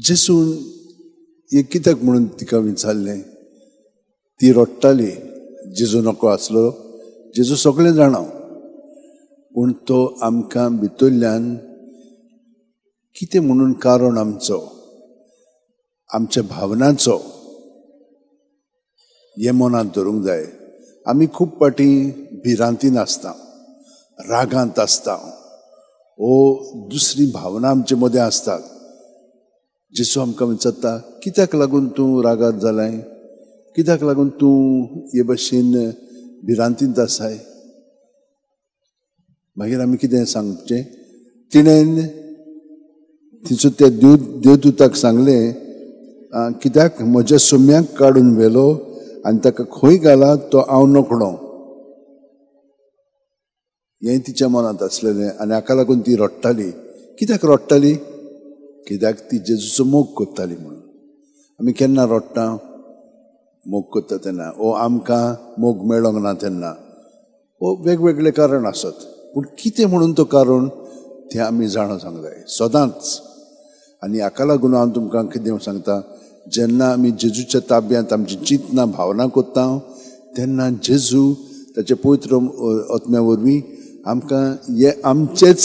जेजून हें कित्याक म्हणून तिका विचारलें? ती रडटाली. जेजू नको आसलो, जेजू सगळें जाणा, पूण तो आमकां भितरल्यान कितें म्हणून कारण आमचो, आमच्या भावनांचो हें मनांत धरूंक जाय. आमी खूब फावटी भिरांतीन आसता, रागांत आसता, ओ दुसरी भावना आमचे मदें आसतात. जेजू आमकां विचारता, कित्याक लागून तूं रागार जालाय? कित्याक लागून तूं हे भशेन भिरांतींत आसाय? मागीर आमी कितें सांगचें? तिणें तिचो त्या देवदूताक सांगलें, कित्याक म्हज्या सुम्याक काडून व्हेलो आनी ताका खंय घाला तो हांव नकळो. हें तिच्या मनांत आसलेलें आनी हाका लागून ती रडटाली. कित्याक रडटाली? कित्याक ती जेजूचो मोग करताली म्हणून. आमी केन्ना रडटा? मोग करता तेन्ना, ओ आमकां मोग मेळोंक ना तेन्ना, ओ वेगवेगळे कारण आसत, पूण कितें म्हणून तो कारण तें आमी जाणा जावंक जाय सदांच. आनी हाका लागून हांव तुमकां कितें सांगता, जेन्ना आमी जेजूच्या ताब्यांत आमची चिंतना भावना करता तेन्ना जेजू ताच्या पवित्र आत्म्या वरवीं आमकां हें आमचेंच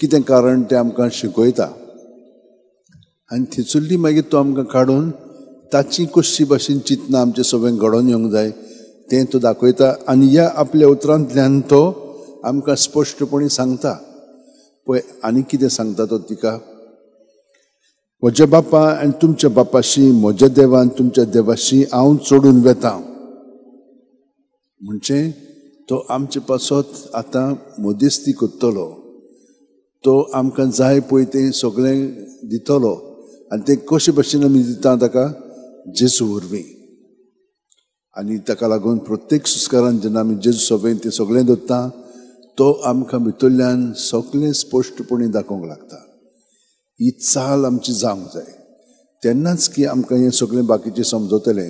कितें कारण तें आमकां शिकयता. आनी थंयसरली मागीर तो आमकां काडून ताची कशी भाशेन चिंतना आमचे सगळें घडोवन येवंक जाय तें तो दाखयता. आनी ह्या आपल्या उतरांतल्यान तो आमकां स्पश्टपणी सांगता. पळय आनी कितें सांगता तो तिका, म्हज्या बापा आनी तुमच्या बापाशी, म्हज्या देवान तुमच्या देवाशी हांव चडून वेता. म्हणजे तो आमचे पासत आतां मध्यस्थी करतलो, तो आमकां जाय पळय तें सगळें दितलो. आनी तें कशे भशेन आमी दिता ताका? जेजू वरवीं. आनी ताका लागून प्रत्येक संस्कारान जेन्ना आमी जेजू सगळें तें सगळें दवरता तो आमकां भितरल्यान सगळें स्पश्टपणी दाखोवंक लागता. ही चाल आमची जावंक जाय, तेन्नाच की आमकां हें सगळें बाकीचें समजतलें.